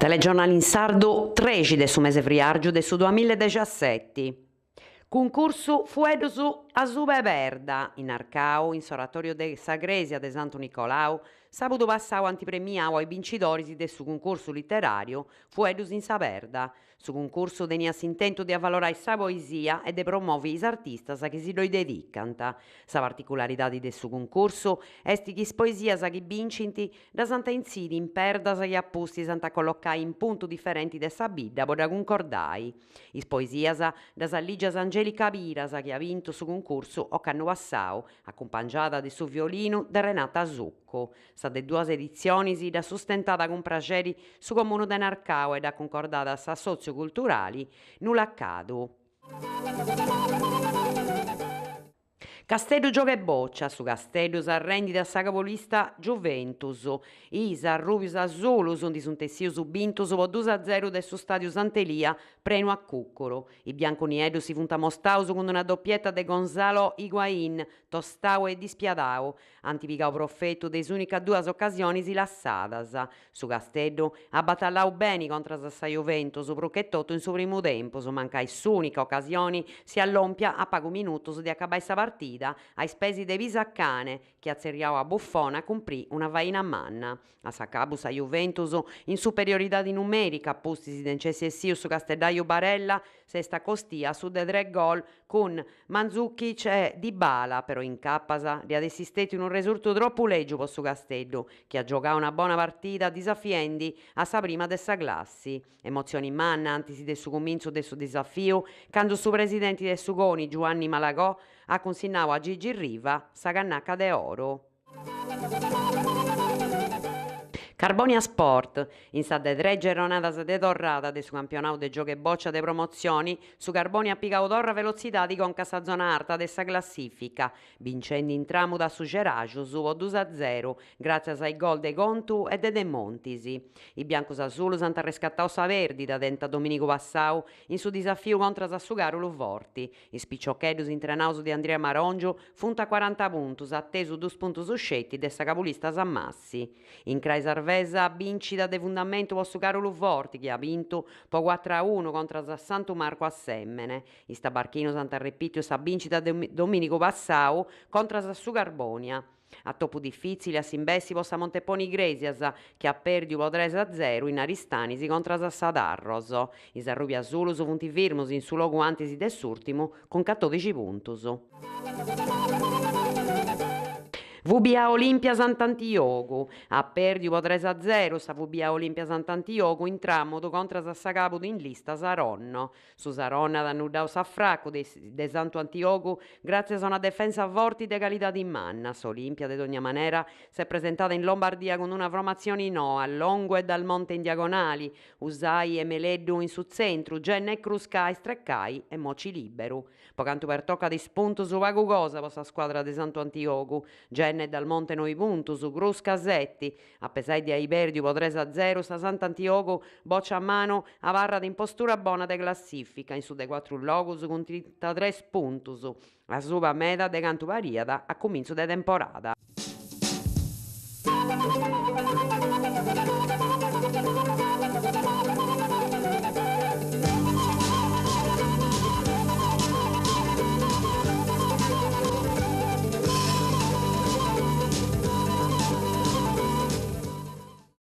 Telegiornali in sardu, trexi de su mese friàrgiu de su duamilla e dexaseti. Cuncursu Fueddus asuba 'e perda, in Narcau, in s'oratoriu de sa crèsia de Santu Nicolau, sàbudu passau ant premiau a is bincidoris de su cuncursu literàriu Fueddus in sa perda. Su cuncursu teniat s'intentu de avalorai sa poesia e de promovi is artistas chi si ddoi dedicant. Sa particularidadi de su cuncursu est chi is poesias chi bincint ddas ant a intzidi in perdas chi a pustis ant a collocai in puntu diferenti de sa bidda po dda cuncordai. Is poesias ddas at lìgias Angelica Piras chi at bintu su cuncursu ocannu passau, acumpangiada de su violinu de Renata Succu. Sa de duas editzionis dd'at sustentada cun praxeri su Comunu de Narcau e dd'at cuncordada s'assòtziu culturali Nulacadu. Casteddu gioga e bòcia, su Casteddu s'arrendit a sa cabolista Juventus. Is arrubius asulus ndi sunt essius bintus po dus a zeru de su stadiu Sant'Elia prenu a cucuru. Is biancu-nieddus si funt amostaus cun una dopieta de Gonzalo Higuain, tostau e dispiadau. Ant pigau profetu de is unicas duas ocasionis lassadas. Su Casteddu at batallau beni contras a sa Juventus, prus che totu in su primu tempus, mancai s'ùnica ocasioni siat lòmpia a pagu minutus de acabai sa partida a is peis de Pisacane, chi at tzerriau a Buffon a cumprì una faina manna. A s'acabu sa Juventus, in superioridadi numèrica a pustis de nc'essi essiu su casteddaju Barella, s'est acostia a su de tres gol cun Mandzukic e Dybala, però incapas dd'iat essi stètiu unu resurtu tropu lègiu po su Casteddu, chi at giogau una bona partida disafiendi a sa prima de sa classi. Emotzioni manna antis de su cumintzu de su disafiu, candu su presidenti de su Coni, Giuanni Malagò, at cunsinnau a Gigi Riva sa cannaca de oru. Carbonia Sport, In sa de tres gerronadas de torrada de su campionau de giogu 'e bòcia de promotzioni, su Carbonia at pigau torra velotzidadi conca a sa zona arta de sa classifica, bincendi in Tramuda a su Ceraxius po dus a zeru, gràtzias a is gol de Contu e de Demontis. Is biancus asulus ant arrescatau sa pèrdida tenta domìnigu passau in su disafiu contras a su Caruluforti. Is piciocheddus intrenaus de Andria Marongiu funt a cuaranta puntus, atesu dus puntus sceti de sa cabulista Samassi. In crai sarvesa, bìncida de fundamentu po su Caruluforti chi at bintu po cuatru a unu contras a Santu Marcu Assèmene. Is tabarchinus ant arrepìtiu sa bìncida de domìnigu passau contras a su Carbònia. Atopu difìtzili a s'imbessi po sa Monteponi Igrèsias, chi at pèrdiu po tres a zeru in Aristanis contras a sa Tharros. Is arrubiasulus funt firmus in su logu antis de s'ùrtimu cun catòdixi puntus. VBA Olimpia Sant'Antiogu, At pèrdiu po tres a zeru sa VBA Olimpia Sant'Antiogu in Tramudu contras a sa càbudu in lista Saronno. Su Saronno at annuddau s'afracu de de Santu Antiogu gràtzias a una defensa forti de calidadi manna. S'Olimpia, de dogna manera, s'est presentada in Lombardia cun una formatzioni noa, Longu e Dalmonte in diagonali, Usai e Meleddu in su tzentru, Genna e Crusca a istrecai e Moci liberu. Po cantu pertocat is puntus pagu cosa po sa scuadra de Santu Antiogu, Genna e Dalmonte noi puntus, Crusca seti. A pesai de ai pèrdiu po tres a zeru sa Sant'Antiogu bòcia a manu abarrat in postura bona de classìfica in su de cuatru logus cun trintatres puntus, asuba meda de cantu pariat a cumintzu de temporada.